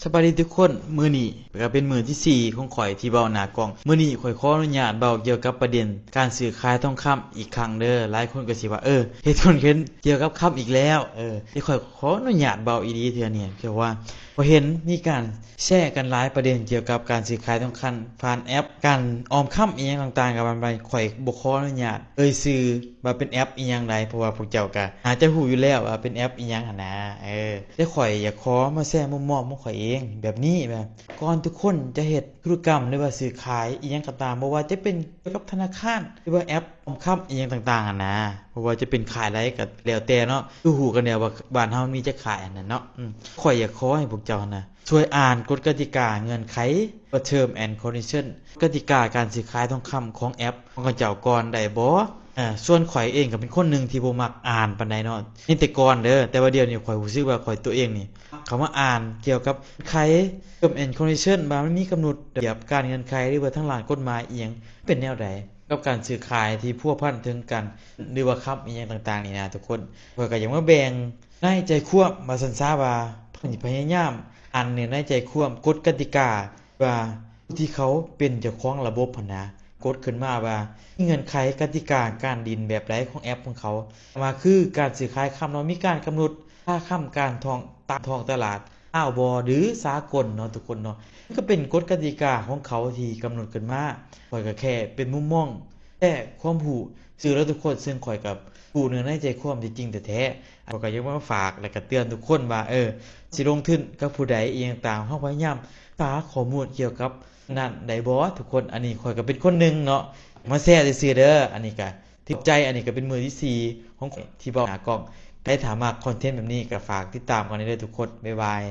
ສະບາຍດີທຸກຄົນ, ມື້ນີ້ກໍເປັນມື້ທີສີ່ຂອງຂ້ອຍທີ່ເວົ້າໜ້າກ້ອງ. ມື້ນີ້ຂ້ອຍຂໍອະນຸຍາດເວົ້າກ່ຽວກັບປະເດັນການຊື້ຂາຍທອງຄຳອີກຄັ້ງເດີ້. ຫຼາຍຄົນກໍຊິວ່າ ເອີ ເຮັດຄອນເທັນກ່ຽວກັບຄຳອີກແລ້ວ. ເອີ ທີ່ຂ້ອຍຂໍອະນຸຍາດເວົ້າອີ່ຫຼີເທື່ອນີ້ ເພາະວ່າຂ້ອຍເຫັນມີການແຊກັນຫຼາຍປະເດັນກ່ຽວກັບການຊື້ຂາຍທອງຄຳຜ່ານແອັບ ການອອມຄຳອີ່ຫຍັງຕ່າງໆ ກໍວ່າໄປ. ຂ້ອຍບໍ່ຂໍອະນຸຍາດເອີ່ຍຊື່ວ່າເປັນແອັບອີ່ຫຍັງໃດ ເພາະວ່າພວກເຈົ້າກໍອາດຈະຮູ້ຢູ່ແລ້ວວ່າເປັນແອັບອີ່ຫຍັງຫັ້ນນະ. ເອີ ແຕ່ຂ້ອຍຢາກຂໍມາແຊມຸມມອງຂອງຂ້ອຍເອງແບບນີ້ ແບບ ກ່ອນທຸກຄົນຈະເຮັດທຸລະກຳ ຫຼືວ່າຊື້ຂາຍອີ່ຫຍັງກໍຕາມ, ບໍ່ວ່າຈະເປັນກ່ຽວກັບທະນາຄານ ຫຼືວ່າແອັບອອມຄຳອີ່ຫຍັງຕ່າງໆຫັ້ນນະ, ບໍ່ວ່າຈະເປັນຂາຍໃດກໍແລ້ວແຕ່ເນາະ, ຄືຮູ້ກັນແລ້ວວ່າບ້ານເຮົາມີຈັກຂາຍຫັ້ນນະເນາະ. ອືມ ຂ້ອຍຢາກຂໍໃຫ້ພວກເຈົ້າຫັ້ນນະ ຊ່ວຍອ່ານກົດກະຕິກາເງື່ອນໄຂ Term and Condition ກະຕິກາການຊື້ຂາຍທອງຄຳຂອງແອັບຂອງເຂົາເຈົ້າກ່ອນໄດ້ບໍ່? ອາ ສ່ວນຂ້ອຍເອງກໍເປັນຄົນໜຶ່ງທີ່ບໍ່ມັກອ່ານປານໃດເນາະ ໃນແຕ່ກ່ອນເດີ້, ແຕ່ວ່າດຽວນີ້ຂ້ອຍຮູ້ສຶກວ່າຂ້ອຍຕົວເອງນີ້ ເຂົ້າມາອ່ານກ່ຽວກັບໄຂ Term and Condition ວ່າມັນມີກຳນົດລະບຽບການເງື່ອນໄຂ ຫຼືວ່າທາງດ້ານກົດໝາຍອີ່ຫຍັງເປັນແນວໃດ ກັບການຊື້ຂາຍທີ່ພົວພັນເຖິງກັນ ຫຼືວ່າຄຳອີ່ຫຍັງຕ່າງໆນີ້ນະທຸກຄົນ. ຂ້ອຍກໍຢາກມາແບ່ງໃນໃຈຄວາມວ່າຊັ້ນຊະ ວ່າພະຍາຍາມອ່ານເນື້ອໃນໃຈຄວາມ ກົດກະຕິກາ ວ່າຜູ້ທີ່ເຂົາເປັນເຈົ້າຂອງລະບົບຫັ້ນນະ ກົດຂຶ້ນມາວ່າມີເງື່ອນໄຂກະຕິກາການຫຼິ້ນແບບໃດຂອງແອັບຂອງເຂົາ ວ່າຄືການຊື້ຂາຍຄຳເນາະ ມີການກຳນົດລາຄາຄຳການທ່ອງ ຕາມທ້ອງຕະຫຼາດລາວບໍ່ ຫຼືສາກົນເນາະທຸກຄົນເນາະ. ມັນກໍເປັນກົດກະຕິກາຂອງເຂົາທີ່ກຳນົດຂຶ້ນມາ, ຂ້ອຍກໍແຄ່ເປັນມຸມມອງ ແຕ່ຄວາມຮູ້ຊື່ລະທຸກຄົນ, ເຊິ່ງຂ້ອຍກໍຮູ້ເນື້ອໃນໃຈຄວາມທີ່ຈິງແທ້ໆ. ຂ້ອຍກໍຢາກມາຝາກ ແລະກະເຕືອນທຸກຄົນວ່າ ເອີ ຊິລົງທຶນກັບຜູ້ໃດອີ່ຫຍັງຕ່າງ ເຮົາພະຍາຍາມຫາຂໍ້ມູນກ່ຽວກັບນັ້ນໄດ້ບໍ່ທຸກຄົນ? ອັນນີ້ຂ້ອຍກໍເປັນຄົນໜຶ່ງເນາະ ມາແຊຊື່ໆເດີ້. ອັນນີ້ກໍຖືກໃຈ, ອັນນີ້ກໍເປັນມື້ທີສີ່ຂອງຂ້ອຍທີ່ເວົ້າໜ້າກ້ອງ. ໃຜຖ້າມັກຄອນເທັນແບບນີ້ກໍຝາກຕິດຕາມກັນເດີ້ທຸກຄົນ. ບາຍບາຍ.